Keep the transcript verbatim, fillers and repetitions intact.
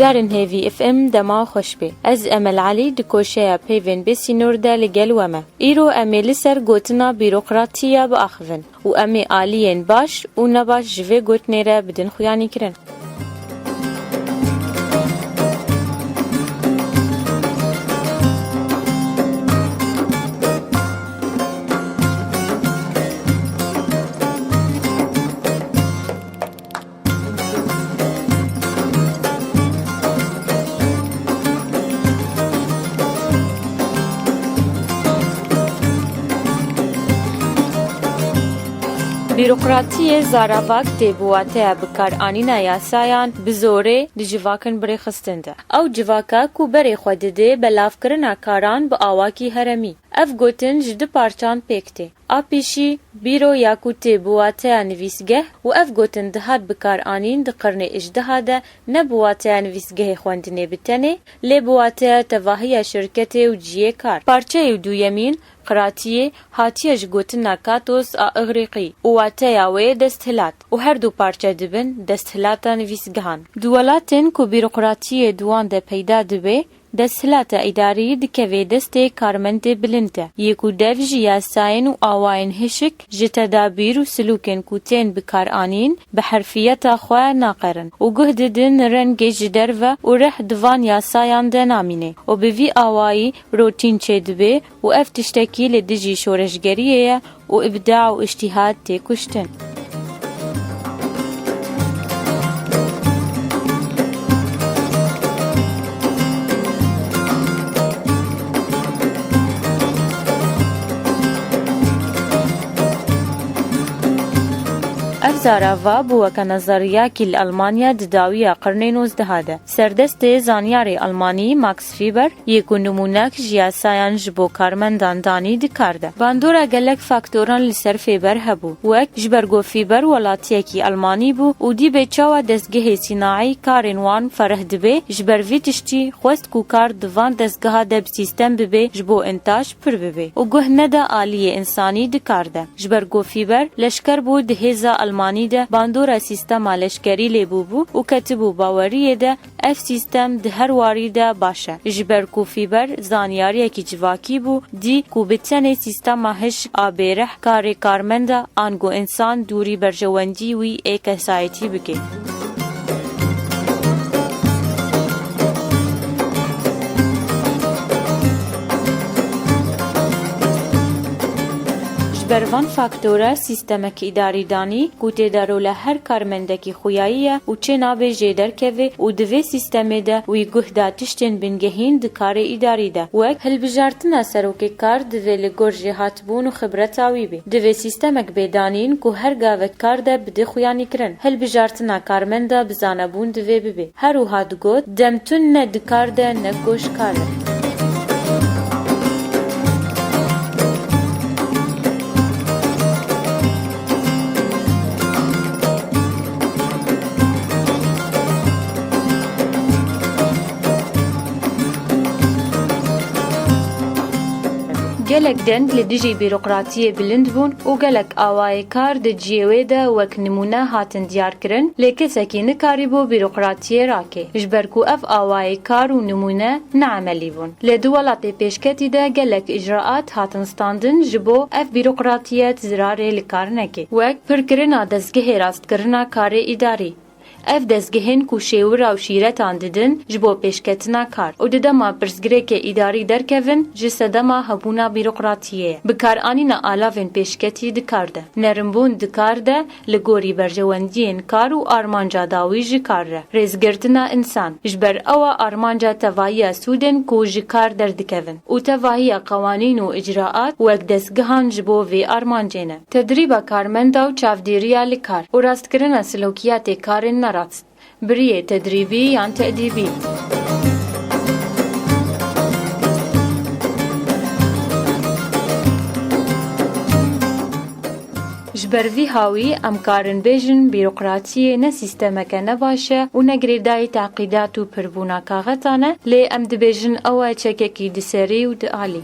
Guhdarên Hêvî F M dema xweş bê. Ez Emel Elî di koşeya peyvên bê sînor de li gel we me. Îro em ê li ser gotina bîrokratiya biaxivin û em ê aliyên baş û nebaş ji vê gotinê re bidin xuyanîkirin. Bîrokratiyê zaravak tê bi wateya bikaranîna yasayan bi zorê di civakin bi rêxistin de. Ew civaka ku berê xwe didê belavkirina karan bi awakî heremî. Ev gotin ji du parçan pêk tê. A pêşî, bîro ya ku tê bi wateya nivîsgeh û ev gotin dihat bikaranîn di qirnê êjdeha de ne bi wateya nivîsgehê xwendinê bi tenê, lê bi wateya tevahiya şirketê û cihê kar. Parçeyê duyemîn, qiratiyê, hatiye ji gotina Katos a Îgrîqî û wateya wê desthilat û her du parçe dibin desthilata nivîsgehan. Di welatên ku bîrokratiyê di wan de peyda dibe, desthilata îdarî dikeve destê karmendê bilind de, yê ku dev ji yasayên û awayên hişk, ji tedabîr û silûkên ku tên bikaranîn, bi herfiyeta xwe naqerin û guh didin rengê ji derve û rih di van yasayan de namîne û bi vî awayî rotîn çêdibe û ev tiştekî li dijî şoreşgeriyê ye û îbda û îctîhad tê kuştin. Ev zarava bû weke nezeriyakî li Elmanya di dawiya qirnê nozdeh de. Serdestê zanyarê Elmanî Max Weber yê ku nimûnek ji yasayan ji bo karmendan danî di kar de. Bandora gelek faktoran li ser Weber hebû, wek ji ber ku Weber welatiyekî Elmanî bû û dî bê çawa dezgehê sînaî karên wan fereh dibe, ji ber vî tiştî xwest ku kar di van dezgeha de bi sîstem bibe ji bo întaj pir bibe û guh neda aliyê însanî di kar de. Ji ber ku Weber leşker bû di hêza Elmanî de bandora sîstema leşkerî lê bûbû û ketibû baweriyê de ev sîstem di her warî de baş e. Ji ber ku Weber zanyariyekî civakî bû, dî ku bi tenê sîstema hişk a bêrih karê karmenda ango însan dûrî berjewendî wî ê kesayetî bike. Ji ber van faktora sîstemek îdarî danî ku tê de rola her karmendekî xuyayî ye û çê nabe jê derkeve û di vê sîstemê de wî guh da tiştên bingehîn di karê îdarî de, wek hilbijartina serokê kar divê li gor jêhatbûn û xibreta wî bê. Divê sîstemek bê danîn ku her gavek kar de bide xuyanîkirin. Hilbijartina karmenda bi zanebûn divê bibe. Her wiha digot, dem tune ne di kar de ne goş kar e. Gelek deng li dijî bîrokratiyê bilind bûn û gelek awayê kar di cihê wê de wek nimûne hatin diyarkirin, lê kesekî nikarîbû bîrokratiyê rake, ji ber ku ev awayê kar û nimûne ne emelî bûn. Li di welatê pêşketî de gelek îcraat hatin standin ji bo ev bîrokratiyet zirarê li kar neke, wek pirkirina dezgehê rastkirina karê îdarî. Ev dezgehên ku şêwira û şîretan didin ji bo pêşketina kar û di dema pirsgirêkê îdarî derkevin, ji sedema hebûna bîrokratiyê ye. Bikaranîna alavên pêşketî di kar de, nerimbûn di kar de, li gorî berjewendiyên kar û armanca dawî ji kar re, rêzgirtina însan, ji ber ewa armanca tevahiya sûdên ku ji kar derdikevin û tevahiya qewanîn û îcraat wek dezgehan ji bo vê armancê ne. Tedrîba karmenda û çavdêriya li kar û rastkirina silokiyatê karên nerast, biriyê tedrîbî yan tedîbî. Ji ber vî hawî em karin bêjin bîrokratiyê ne sîstemeke nebaş e û ne girêdayî teqîdat û pirbûna kaxetan e, lê em dibêjin ew e çekekî di serî û di alî.